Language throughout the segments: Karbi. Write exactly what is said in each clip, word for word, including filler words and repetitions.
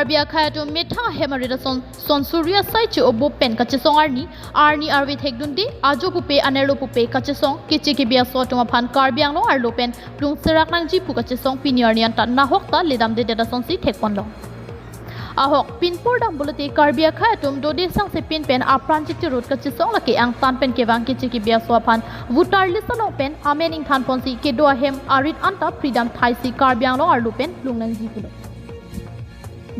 Karbi akhei atum methang ahem arit ason, son suri asai chi-obup pen kachesong arni, arni arve thekdunde, ajo pupe anerlo pupe kachesong, keche kebi aso atum aphan Karbi Anglong arlo pen plung serak nangji pu kachesong pini arni anta nahok ta ledamdedet asonsi thekponlo. Ahok pinpur dam pulote Karbi akhei atum dode sangse pin pen apran chitirut kachesong lake angtan pen kevang keche kebi aso aphan voter list along pen amen ingthanponsi kedo ahem arit anta pridam thaisi Karbi Anglong arlo pen plung nangji pulo.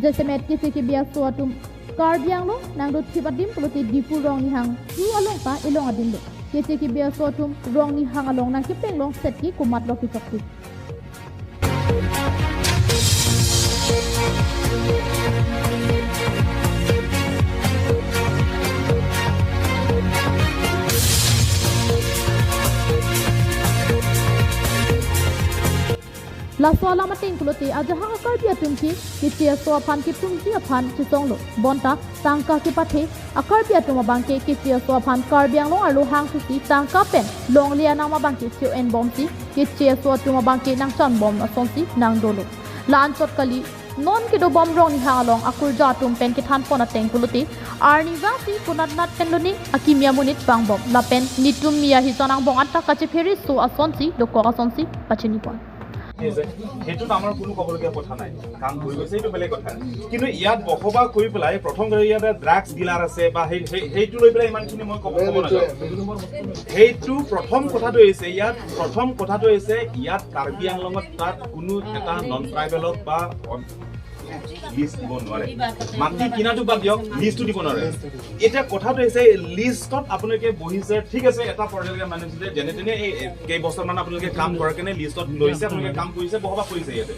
Jasemet keche kebi aso atum Karbi Anglong nangdothip adim pulote Diphu Rongnihang Zoo along ta elong adim lo. Keche kebi aso atum Rongnihang along nangkepeng longset ke komatlo kechokche. Laso alam ateng pulote ajahak a-Karbi atum ke keche aso aphan keplungji aphan chesonglo. Bonta tangka kepathe a-Karbi atum abangke keche aso aphan Karbi Anglong arlo hangsusi tangka pen longle anam abangke cho-enbomsi keche aso atum abangke nangchanbom asonsi nangdolo. La anchot kali non kedobom Rongnihang along akurja atum pen kethanpon ateng pulote arnivangsi konatnat penlone akimi amonit vangbom lapen netum miya hijan angbong anta kachephere so asonsi dokok asonsi pachinipon. আছে, সেইটোত আমাৰ কোনো ক'বলগীয়া কথা নাই। কাম কৰি গৈছে, এইটো বেলেগ কথা। কিন্তু ইয়াত বসবাস কৰি পেলাই প্ৰথম কথা ইয়াতে ড্ৰাগছ ডিলাৰ আছে বা সেই সেই- সেইটো লৈ পেলাই ইমানখিনি মই ক'ব ক'ব নাযাওঁ। সেইটো প্ৰথম কথাটো হৈছে ইয়াত প্ৰথম কথাটো হৈছে ইয়াত কাৰ্বি আংলঙত তাত কোনো এটা নন ট্ৰাইবেলক বা লিষ্ট দিব নোৱাৰে। মাটি কিনাটো বাদ দিয়ক, লিষ্টটো দিব নোৱাৰে। এতিয়া কথাটো হৈছে লিষ্টত আপোনালোকে বহিছে, ঠিক আছে, এটা পৰ্যায়লৈকে মানিছে যে যেনে তেনে এই কেইবছৰমান আপোনালোকে কাম কৰাৰ কাৰণে লিষ্টত লৈছে, আপোনালোকে কাম কৰিছে, বসবাস কৰিছে ইয়াতে।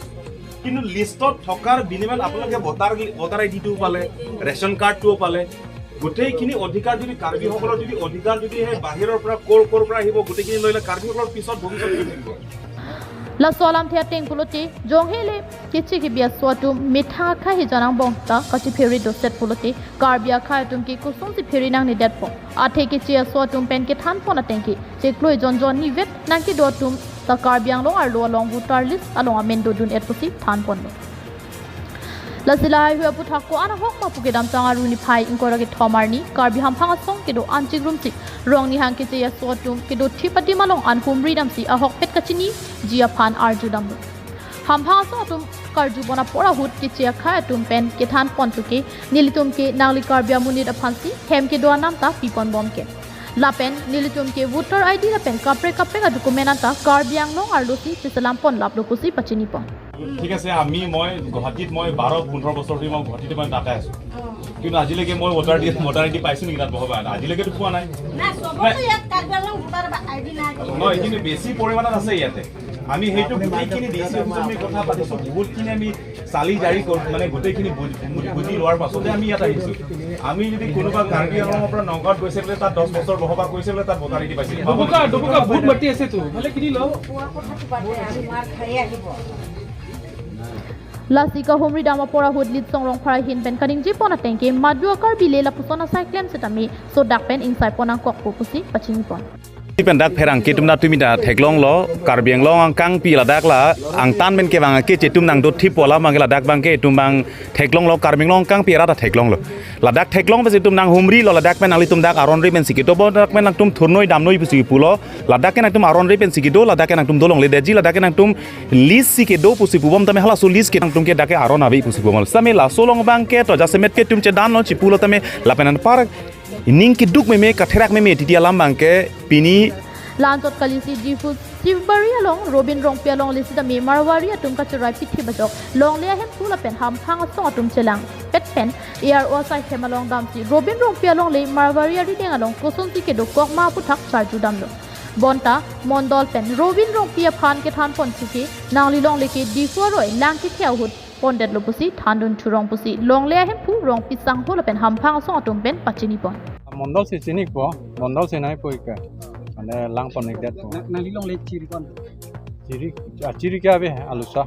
কিন্তু লিষ্টত থকাৰ বিনিময়ত আপোনালোকে ভোটাৰ ভোটাৰ আই ডিটো পালে, ৰেচন কাৰ্ডটোও পালে, গোটেইখিনি অধিকাৰ যদি কাৰ্বিসকলৰ যদি অধিকাৰ যদি সেই বাহিৰৰ পৰা ক'ৰ ক'ৰ পৰা আহিব, গোটেইখিনি লৈ লয়, কাৰ্বিসকলৰ পিছত ভৱিষ্যত কি থাকিব? Laso alamthe ateng pulote jonghele keche kebi aso atum methang akhei hijan angbong ta kachephere doset pulote Karbi akhei atum ke kosonsi phere nangnedetpo. Athe keche aso atum pen kethanpon ateng ke chiklo ejon jon nivet nangkedo atum ta Karbi Anglong arlo along voter list along amen dodun-et pusi thanponlo. Lasi lahai hui aputhak ko-an ahok ma pu kedamtang Arni niphai ingkoi ra kethom arni Karbi Hamphang Asong kedo anching rumsi Rongnihang keche aso atum kedothip adim along an humri damsi ahokpet kachiniji aphan arju damlo. Hamphang Asong atum karjupon apor ahut keche akhei atum pen kethanpon thuke nelitum ke nangli Karbi amonit aphansi hem kedo anam ta piponbom ke. Lapen nelitum ke voter I D lapen kaprek kaprek a-document anta Karbi Anglong arlosi chiselampon laplo pusi pachinipon. ঠিক আছে, আমি মই গুৱাহাটীত মই বাৰ পোন্ধৰ বছৰ ধৰি মই গুৱাহাটীতে মই তাতে আছো, কিন্তু আজিলৈকে মই ভোটাৰ দি ভোটাৰ আই ডি পাইছো নেকি তাত বসবাস? আজিলৈকেতো পোৱা নাই। নাই, চবতে ইয়াত কাৰ্বি আংলং ভোটাৰ আই ডি নাই। নহয়, কিন্তু বেছি পৰিমাণত আছে ইয়াতে। আমি সেইটো গোটেইখিনি ডি চি অফিচত আমি কথা পাতিছো, বহুতখিনি আমি চালি জাৰি কৰি মানে গোটেইখিনি বুজ- বুজ- বুজি লোৱাৰ পাছতে আমি ইয়াত আহিছো। আমি যদি কোনোবা কাৰ্বি আংলঙৰ পৰা নগাঁৱত গৈছে বোলে, তাত দহ বছৰ বসবাস কৰিছে বোলে, তাত ভোটাৰ আই ডি পাইছে নেকি? Dobuka, dobuka, vote mati ase tu. Mane kini lo? কোৱা কথাটো বাদ দে, আমি মাৰ খাই আহিব। Lasi kahumri dam apor ahut Litsong Rongphar ahin pen kaningjepon ateng ke madu a-Karbi le lapuson asai klem setame sodak pen ingsaipon nangkokpo pusi pachinipon. Ti pen dak pherangke atum ta tumi ta theklonglo, Karbi Anglong angkangpi ladak la angtan pen kevang keche atum nangdothippo alam abangke ladak abangke itum abang theklonglo, Karbi Anglong angkangpi arat ta theklonglo. Ladak theklong pensi itum nanghumrilo, ladak pen nanglitum dak aron ri pensi kedo, bo dak pen nangtum thurnoi damnoi pusi pulo, ladak ke nangtum aron ri pensi kedo, ladak ke nangtum dolongledetji, ladak ke nangtum list si kedo pusi pubom tame halaso list ke nangtum ke dak ke aron ave pusi pubom. Same laso along abangke to jasemet ke itum chedanlo chipulo tame lapen anpar ning keduk meme katherak meme titi alam abangke pini. La anchot kalisi Diphu Sibari along Robin Rongpi alongle setame Marwari atum kacherai pithip ajok longle ahemphu lapen Hamphang Asong atum chelangpet pen A R O asai hem along damsi Robin Rongpi alongle Marwari arideng along kosonsi kedokok ma aputhak charju damlo. Bonta mondol pen Robin Rongpi aphan kethanpon thuke nangli longle ke Diphu aroi lang kethe ahut pondetlo pusi thandun thurong pusi longle ahemphu Rongpi sangho lapen Hamphang Asong atum pen pachinipon. Mondol si chinikpo, mondol si naipo ika. Mane langpon-ikdetpo. Nangli longle chiripon. Chiri, ah, chiri kya be? Alusa.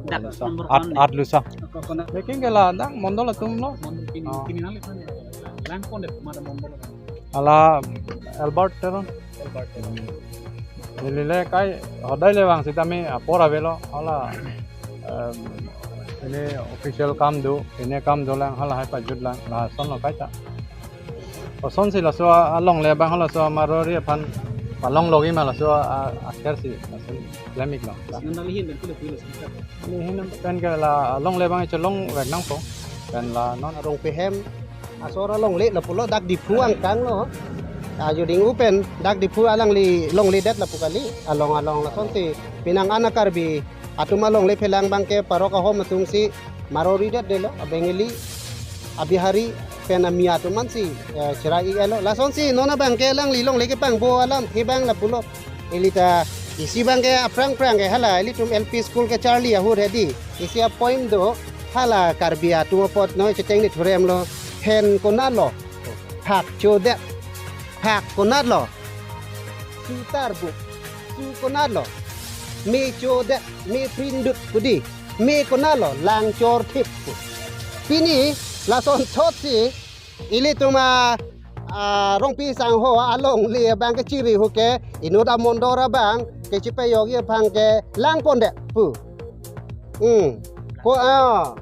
Dak Alusa. nomor At, one. Atlusa. Kona Lekin ke ladak mondol atum lo. Mondol kini Oh. kini nangli langpon det mada mondol. Hala Albert Teron. Neli le kai hodai le vang setame apor avelo. Hala, em, Pini official kam do, pini kam dolang, halahai pajutlang, lason lo kaita. Kosonsi laso a-, alongle abang halaso a-Marwari aphan palong logi ma laso a-, a-, akhir si, laso lemik lo. Nang nangli hin pen kulo kulo sangkap. Neli hin pen ke la alongle abang chelongvek nangpo. Pen la non Rongpi hem asor alongle lapulo, dak Diphu angkang lo. Ajuding upen dak Diphu alangli longledet lapu kali, along along lasonsi penang ana Karbi atum alongle phelang abang ke parok ahom atumsi Marwari det delo, a-Bengali, a-Bihari pen ami atum ansi, eh, cherai-ik-etlo. Lasonsi non abang ke alangli longle kepangbo alamthe abang lapulo. Ili ta isi abang ke aphrang phrang ke hala ilitum L P school kecharli ahut hedi. Isi a-poem do, hala Karbi atum apot noi cheteng ni thurem lo. Hen konatlo, phak chodet, phak konatlo, su tarbuk, su konatlo, me chodet, me prindut pu di, me konatlo, lang chorthip pu. Pini lasonthotsi ilitum a, a, Rongpi sangho alongle abang ke chiri hu ke inut amondor abang kechipejokji aphan ke lang pondet pu. Hmm. Ko, ah.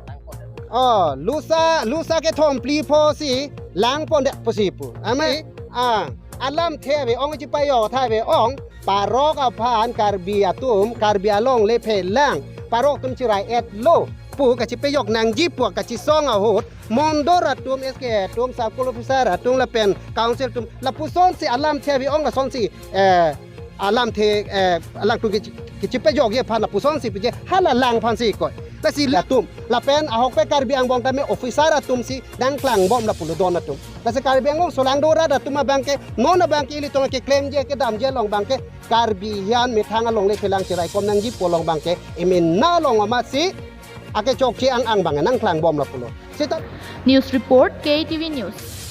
Oh, lusa, lusa kethom phli pho si lang pondet pusi pu. Amei, ah, alamthe ave-ong, chipejok tha ave-ong, parok aphan Karbi atum, Karbi alongle phelang, parok atum cherai-etlo pu kachipejok nangji pu kachesong ahut, mondor atum, S K atum, circle officer atum lapen council atum, lapusonsi alamthe ave-ong lasonsi, eh, alamthe, eh, alangtum kechi-, kechipejokji aphan lapusonsi peje, hala lang aphansi koi. Lasi latum, lapen ahokpet Karbi angbong tame officer atumsi nangklangbom lapulo don atum. Lasi Karbi Anglong solangdo rat atum abang ke, non abang ke ilitum keklemji kedamji along abang ke, Karbi hian methang alongle phelang cheraikom nangji pu along abang ke, emena along amatsi akechokche ang-ang abang nangklangbom lapulo. Seta. News report, K T V News.